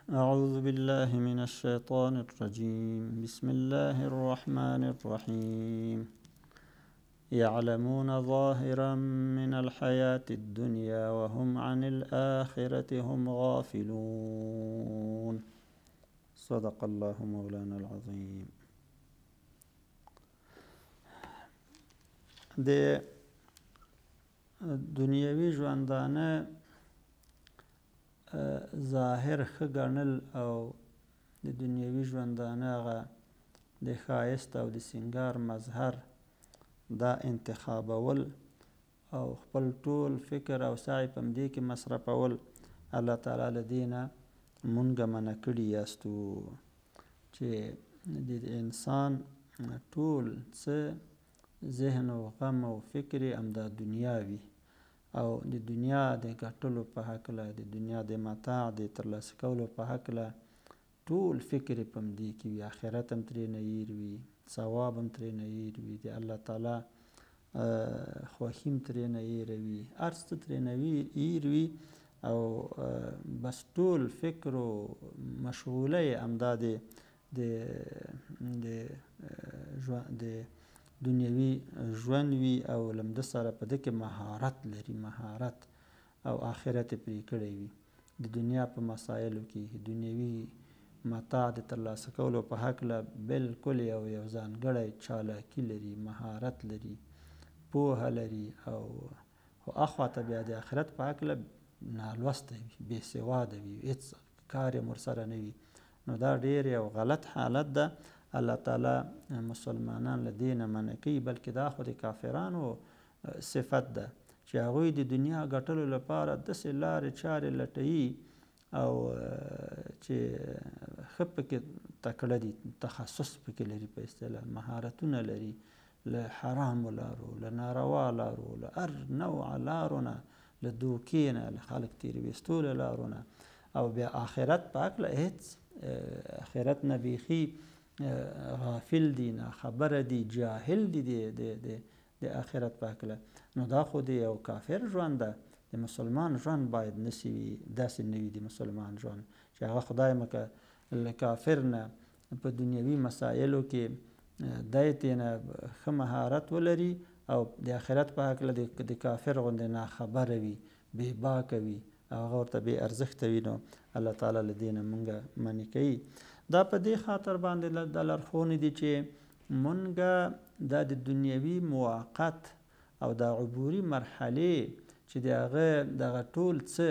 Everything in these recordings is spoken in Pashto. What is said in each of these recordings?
أعوذ بالله من الشيطان الرجيم. بسم الله الرحمن الرحيم. يعلمون ظاهرا من الحياة الدنيا وهم عن الآخرة هم غافلون. صدق الله مولانا العظيم. د دنیوي ژوندانه ظاهر ښه ګڼل او د دنیوي ژوندانه هغه د ښایست او د سینګار مظهر دا انتخابول او خپل ټول فکر او سعی په همدې کې مصرفول، الله تعالی له دې نه مونږ منع کړي یاستو چې د انسان ټول څه ذهن او غم او فکر یې همدا دنیا وي او د دنیا د ګټلو په هکله، د دنیا د متاع د ترلاسه کولو په هکله ټول فکر یې په همدې کې وي. آخرت هم ترې نه هېر وي، ثواب هم ترې نه هېر وي، د الله تعالی خوښي هم ترې نه هېره وي، هر څه ترې نه هېر وي او بس ټول فکر او مشغوله یې همدا د د د دنیوي ژوند وي او له همده سره په ده کې مهارت لري، مهارت او آخرت یې پرې کړی وي. د دنیا په مسایلو کې دنیوي متاع د ترلاسه کولو په هکله بالکل یو ځانګړی چالاکي لري، مهارت لري، پوهه لري او خو اخوا ته بیا د آخرت په هکله نالوسته وي، بې سواده وي، هېڅ کار یې ورسره نه وي. نو دا ډېر یو غلط حالت ده. الله تعالی مسلمانان له دې نه منع کوي، بلکې دا خو د کافرانو صفت ده چې هغوی د دنیا ګټلو لپاره داسې لارې چارې لټوي او چې ښه پکې تکړه دي، تخصص پکې لري، په اصطلاح مهارتونه لري، له حرامو لارو، له ناروا لارو، له هر نوع لارو نه، له دوکې نه، له خلک تېر ویستو له لارو نه، او بیا آخرت په هکله هېڅ آخرت نه بیخي غافل دي، ناخبره دي، جاهل دي د آخرت په هکله. نو دا خو د یو کافر ژوند ده. د مسلمان ژوند باید نسي وي، داسې نه وي د مسلمان ژوند چې هغه خدای مکه له کافر نه په دنیوي مسایلو کې دی ترې نه ښه مهارت ولري او د آخرت په هکله د کافر غوندې ناخبره وي، بې باکه وي او هغه ورته بې ارزښته وي. نو الله تعالی له دې نه مونږ منع کوي. دا په دې خاطر باندې د لارښوونې دي چې مونږ دا د دنیوي موقت او دا عبوري مرحلې چې د هغه دغه ټول څه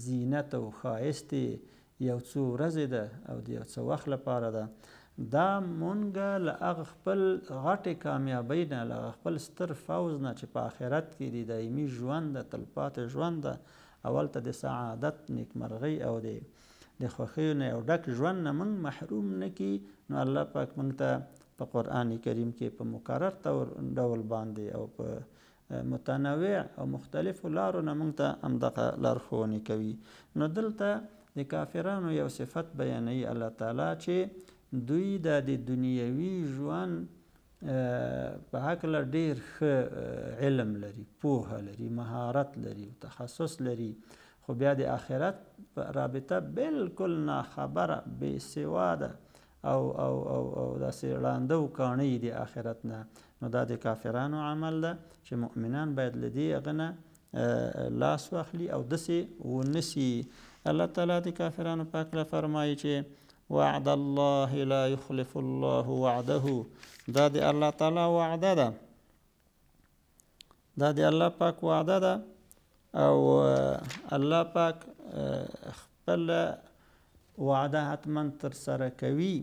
زینت او ښایست یو څو ورځې ده او د یو څه وخت لپاره ده، دا مونږ له هغه خپل غټې کامیابۍ نه، له هغه خپل ستر فوز نه چې په آخرت کې د دایمي ژوند ده، تلپاتې ژوند ده، او هلته د سعادت، نیکمرغۍ او د خوښیو نه یو ډک ژوند نه مونږ محروم نه کړي. نو الله پاک مونږ ته په قرآن کریم کې په مکرر ډول باندې او په متنوع او مختلفو لارو نه مونږ ته همدغه لارښوونې کوي. نو دلته د کافرانو یو صفت بیانوي الله تعالی چې دوی د دنیوي ژوند په هکله ډېر ښه علم لري، پوهه لري، مهارت لري، تخصص لري، خو بیا د آخرت په رابطه بالکل ناخبره، بې سواده او او او او داسې ړانده او کاڼه د آخرت نه. نو دا د کافرانو عمل ده چې مؤمنان باید له دې هغه نه لاس واخلي او داسې ونه سي. الله تعالی د کافرانو په هکله فرمایي چې وعد الله لا يخلف الله وعده. دا د الله تعالی وعده ده، دا د الله پاک وعده ده او الله پاک خپل وعده حتما ترسره کوي.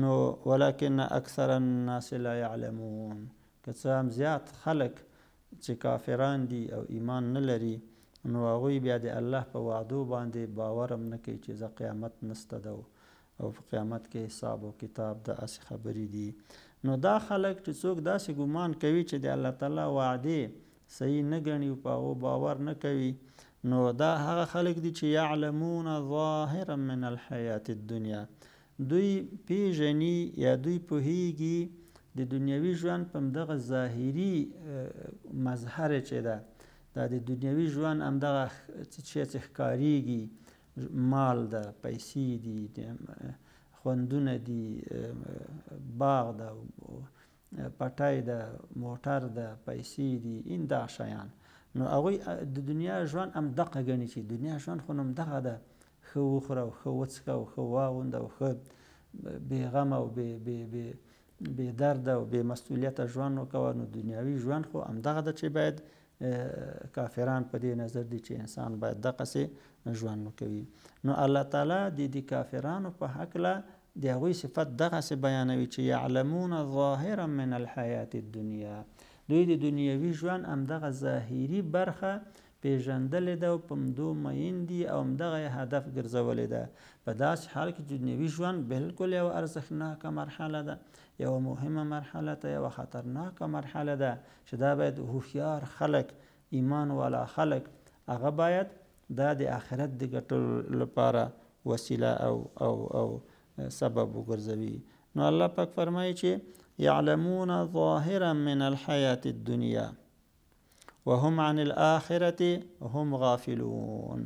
نو ولكن اکثر الناس لا يعلمون، که څه هم زیات خلک چې کافران دي او ایمان نه لري، نو هغوی بیا د الله په وعدو باندې باور هم نه کوي چې زه قیامت نسته ده او په قیامت کې حساب او کتاب د هسې خبرې دي. نو دا خلک چې څوک داسې ګمان کوي چې د الله تعالی وعدې صحیح نه ګڼي او په هغو باور نه کوي، نو دا هغه خلک دي چې یعلمون ظاهرا من الحیات الدنیا، دوی پیژني یا دوی پوهیږي د دنیوي ژوند په همدغه ظاهري مظهر چې ده، دا د دنیوي ژوند همدغه څه چې ښکاریږي، مال ده، پیسې دي، خوندونه دي، باغ ده، پټی ده، موټر ده، پیسې دي، این دا شیان. نو هغوی د دنیا ژوند هم دقه ګڼي چې دنیا ژوند خو نو همدغه ده، ښه وخوره او ښه وڅښه او ښه واغونده او ښه بېغمه او بې درده او بې مسؤلیته ژوند وکوه. نو دنیاوي ژوند خو همدغه ده چې باید کافران په دې نظر دي چې انسان باید دقسې ژوند وکوي. نو الله تعالی د دې کافرانو په هکله د هغوی صفت دغسې بیانوي چې یعلمون ظاهرا من الحیات الدنیا، دوی د دنیوي ژوند همدغه ظاهري برخه پېژندلې ده او په همدو مین دي او همدغه یې هدف ګرځولې ده، په داسې حال کې دنیوي ژوند بالکل یوه ارزښتناکه مرحله ده، یوه مهمه مرحله ده، یوه خطرناکه مرحله ده چې دا باید هوښیار خلک، ایمان والا خلک، هغه باید دا د آخرت د ګټلو لپاره وسیله او او او سبب وګرځوي. نو الله پاک فرمایي چې یعلمون ظاهرا من الحیات الدنیا وهم عن الآخرة هم غافلون.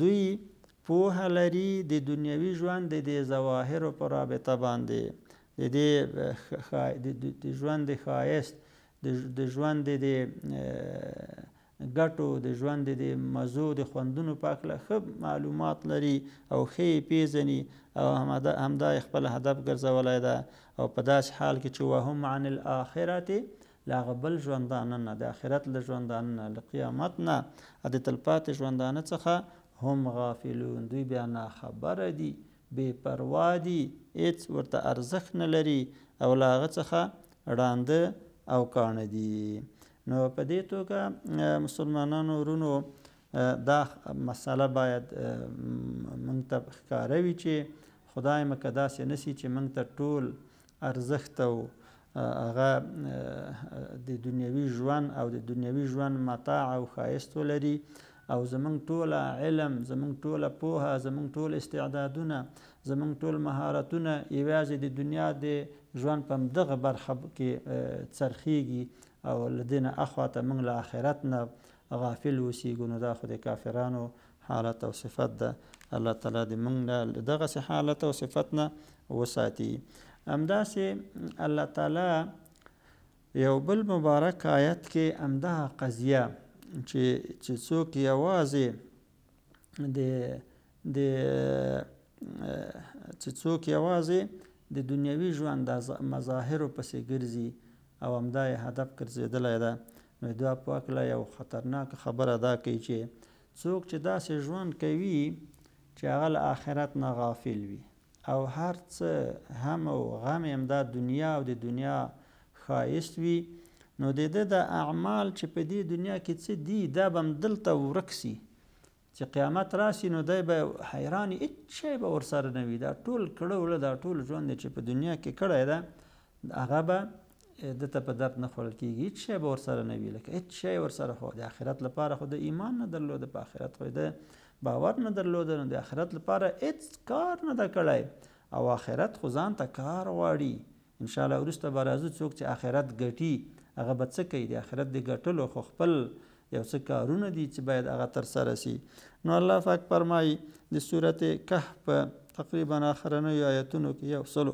دوی پوهه لري د دنیوي ژوند د دې ظواهرو په رابطه باندې، د دې د ژوند د ښایست، د ژوند د دې ګټو، د ژوند د دې مزو، د خوندونو په هکله ښه معلومات لري او ښه یې پېژني او همدا یې خپل هدف ګرځولی ده. او په داسې حال کې چې وهم عن الآخرة، له هغه بل ژوندانه نه، د آخرت له ژوندانه نه، له قیامت نه، د تلپاتې ژوندانه څخه هم غافلون، دوی بیا ناخبره دي، بې پروا دي، هېڅ ورته ارزښت نه لري او له هغه څخه ړانده او کاڼه دي. نو په دې توګه مسلمانانو ورونو دا مسله باید موږ ته ښکاره وي چې خدای مه که داسې نه سي چې موږ ته ټول ارزښت او هغه د دنیوي ژوند او د دنیوي ژوند متاع او ښایست ولري او زموږ ټوله علم، زموږ ټوله پوهه، زموږ ټول استعدادونه، زموږ ټول مهارتونه یوازې د دنیا د ژوند په همدغه برخه کې څرخیږي او له دې نه اخوا ته موږ له آخرت نه غافل اوسیږو. نو دا خو د کافرانو حالت او صفت ده. الله تعالی دې موږ له دغسې حالت او صفت نه وساتي. همداسې الله تعالی یو بل مبارک آیت کې همدغه قضیه چې څوک یوازې د د چې څوک یوازې د دنیوي ژوند د مظاهرو پسې ګرځي او همدا یې هدف ګرځېدلی ده، نو دا په هکله یو خطرناکه خبره دا کوي چې څوک چې داسې ژوند کوي چې هغه له آخرت نه غافل وي او هر څه هم او غم یې همدا دنیا او د دنیا ښایست وي، نو د ده د اعمال چې په دې دنیا کې څه دي دا به همدلته ورک سي. چې قیامت راسي نو دی به حیران، هېڅ شی به ورسره نه وي، دا ټول کړه وړه، دا ټول ژوند چې په دنیا کې کړی ده هغه به ده ته په درد نه خوړل کېږي، هېڅ شی به ورسره نه وي، لکه هېڅ شی ورسره خو د آخرت لپاره خو د ایمان نه درلوده، په آخرت خو د باور نه درلوده، نو د آخرت لپاره هېڅ کار نه ده کړی او آخرت خو ځان ته کار غواړي. انشاءالله وروسته به راځو څوک چې آخرت ګټي هغه به څه کوي، د آخرت د ګټلو خو خپل یو څه کارونه دي چې باید هغه ترسره سي. نو الله پاک فرمایي د سورت کهف په تقریبا آخرنیو آیتونو کې 103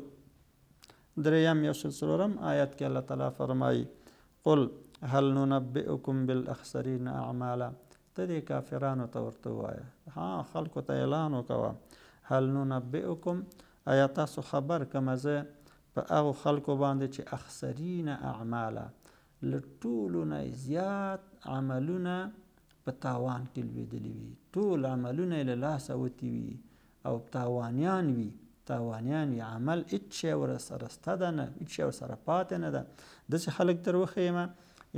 104 آیت کې الله تعالی فرمایي قل هل ننبئکم بالاخسرین اعمالا، ته دې کافرانو ته ورته ووایه، ها خلکو ته اعلان وکوه، هل ننبئکم، آیا تاسو خبر کمه زه په هغو خلکو باندې چې اخسرین اعمالا، له ټولو نه زیات عملونه په تاوان کې لوېدلي وي، ټول عملونه یې له لاسه وتي وي او تاوانیان وي، تاوانیان وي، عمل هېڅ شی ورسره سته ده نه، هېڅ شی ورسره پاتې نه ده. داسې خلک در وښیمه،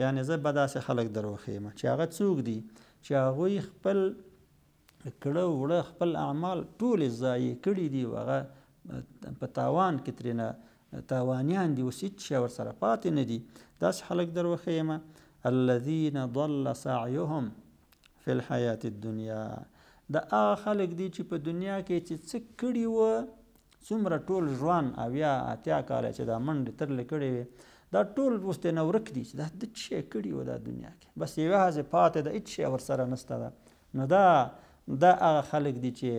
یعنې زه به داسې خلک در وښیمه چې هغه څوک دي چې هغوی خپل کړه وړه، خپل اعمال ټولې ضایع کړي دي او هغه په تاوان کې ترېنه تاوانیان دي، اوس هېڅ شی ورسره پاتې نه دي. داسې خلک در وښیمه الذین ضل سعیهم فی الحیات الدنیا، دا هغه خلک دي چې په دنیا کې چې څه کړي وه، څومره ټول ژوند 70 80 کاله چې دا منډې ترلې کړې وې، دا ټول اوس ترېنه ورک دي چې دا د څه شی کړي وه دا دنیا کې، بس یوازې پاتې ده، هېڅ شی ورسره نشته ده. نو دا دا هغه خلک دي چې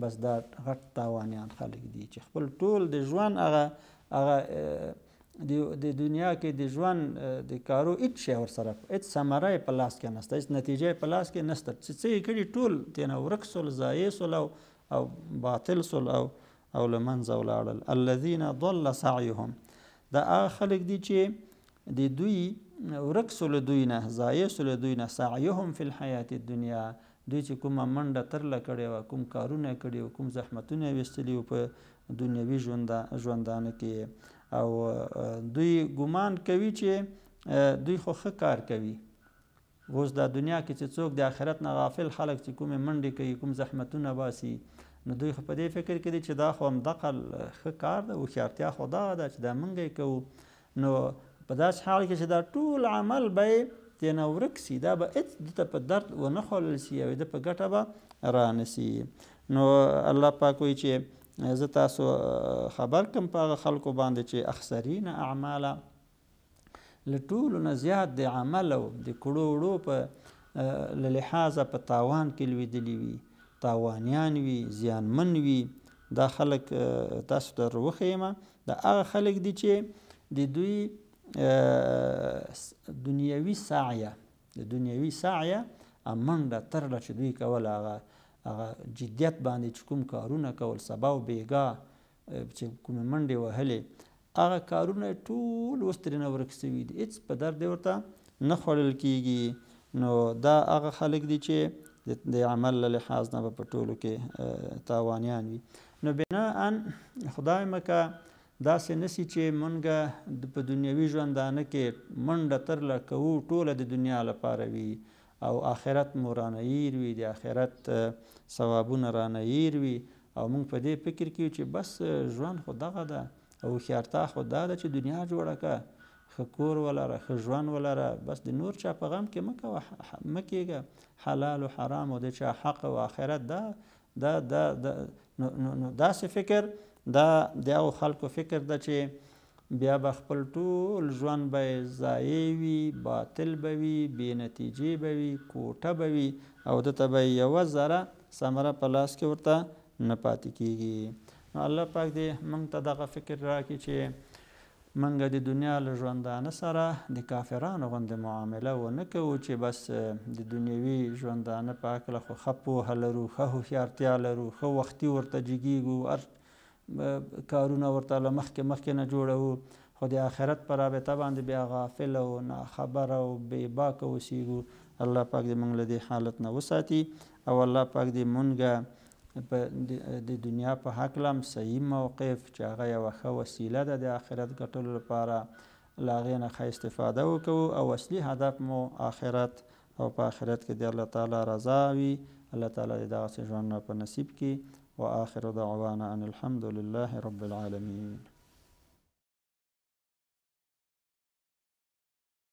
بس دا غټ تاوانیان خلک دي چې خپل ټول د ژوند هغه هغه د دنیا کې د ژوند د کارو هیڅ شی ورسره، هیڅ ثمره یې په لاس کې نشته، هیڅ نتیجه یې په لاس کې نشته، چې څه یې کړي ټول ترېنه ورک سول، ضایع سول او باطل سول او له منځه ولاړل. الذین ضل سعیهم، دا هغه خلک دي چې د دوی ورک سول، دوی نه ضایع سول، دوی نه سعیهم فی الحیات الدنیا، دوی چې کومه منډه ترله کړې وه، کوم کارونه کړي وو، کوم زحمتونه یې ویستلي وو په دنیوي ژوندانه کې، او دوی ګمان کوي چې دوی خو ښه کار کوي. اوس دا دنیا کې چې څوک د آخرت نه غافل خلک چې کومې منډې کوي، کوم زحمتونه باسي، نو دوی خو په دې فکر کې دي چې دا خو همدغه ښه کار ده، هوښیارتیا خو دغه ده چې دا موږ یې کوو. نو په داسې حال کې چې دا ټول عمل به یې ترېنه ورک سي، دا به هېڅ ده ته په درد ونه خوړل سي او ده په ګټه به رانه سي. نو الله پاک وایي چې زه تاسو خبر کم په هغه خلکو باندې چې اخسرین اعماله، له ټولو نه زیات د عمل او د کړو وړو په له لحاظه په تاوان کې لوېدلي وي، تاوانیان وي، زیانمن وي. دا خلک تاسو ته وښیم، دا هغه خلک دي چې د دوی دنیوي سعیه، د دنیوي سعیه منډه ترله چې دوی کوله، هغه هغه جدیت باندې چې کوم کارونه کول، سبا او بیګا چې کومې منډې وهلې، هغه کارونه ټول اوس ترېنه ورک سوي دي، هېڅ په درد یې ورته نه خوړل کېږي. نو دا هغه خلک دي چې د عمل له لحاظ نه به په ټولو کې تاوانیان وي. نو بناءً خدای مکه داسې نه سي چې مونږ په دنیوي ژوندانه کې منډه ترله کوو، ټوله د دنیا لپاره وي او آخرت مو رانه هېر وي، د آخرت ثوابونه رانه هېر وي، او مونږ په دې فکر کې یو چې بس ژوند خو دغه ده او هوښیارتیا خو دا ده چې دنیا جوړه که، ښه کور ولره، ښه ژوند ولره، بس د نور چا په غم کې مه کوه، مه کېږه، حلال و حرام او د چا حق او آخرت دا دا دا نو نو داسې فکر دا د هغو خلکو فکر ده چې بیا به خپل ټول ژوند به یې ضایع وي، باطل به وي، بې نتیجې به وي، کوټه به وي، او ده ته به یې یوه ذره ثمره په لاس کې ورته نه پاتې کېږي. نو الله پاک دې موږ ته دغه فکر راکړي چې موږ د دنیا له ژوندانه سره د کافرانو غوندې معامله ونه کوو چې بس د دنیوي ژوندانه په هکله خو ښه پوهه لرو، ښه هوښیارتیا لرو، ښه وختي ورته جګېږو، هر کارونه ورته له مخکې مخکې نه جوړوو، خو د آخرت په رابطه باندې بیا غافل او ناخبره او بې باکه اوسېږو. الله پاک دې موږ له دې حالت نه وساتي، او الله پاک دې مونږ د دنیا په هکله هم صحیح موقف چې هغه یوه ښه وسیله ده د آخرت ګټلو لپاره، له هغې نه ښه استفاده وکړو، او اصلي هدف مو آخرت او په آخرت کې د الله تعالی رضا وي. الله تعالی دې دغسې ژوند را په نصیب کړي. وآخر دعوانا أن الحمد لله رب العالمين.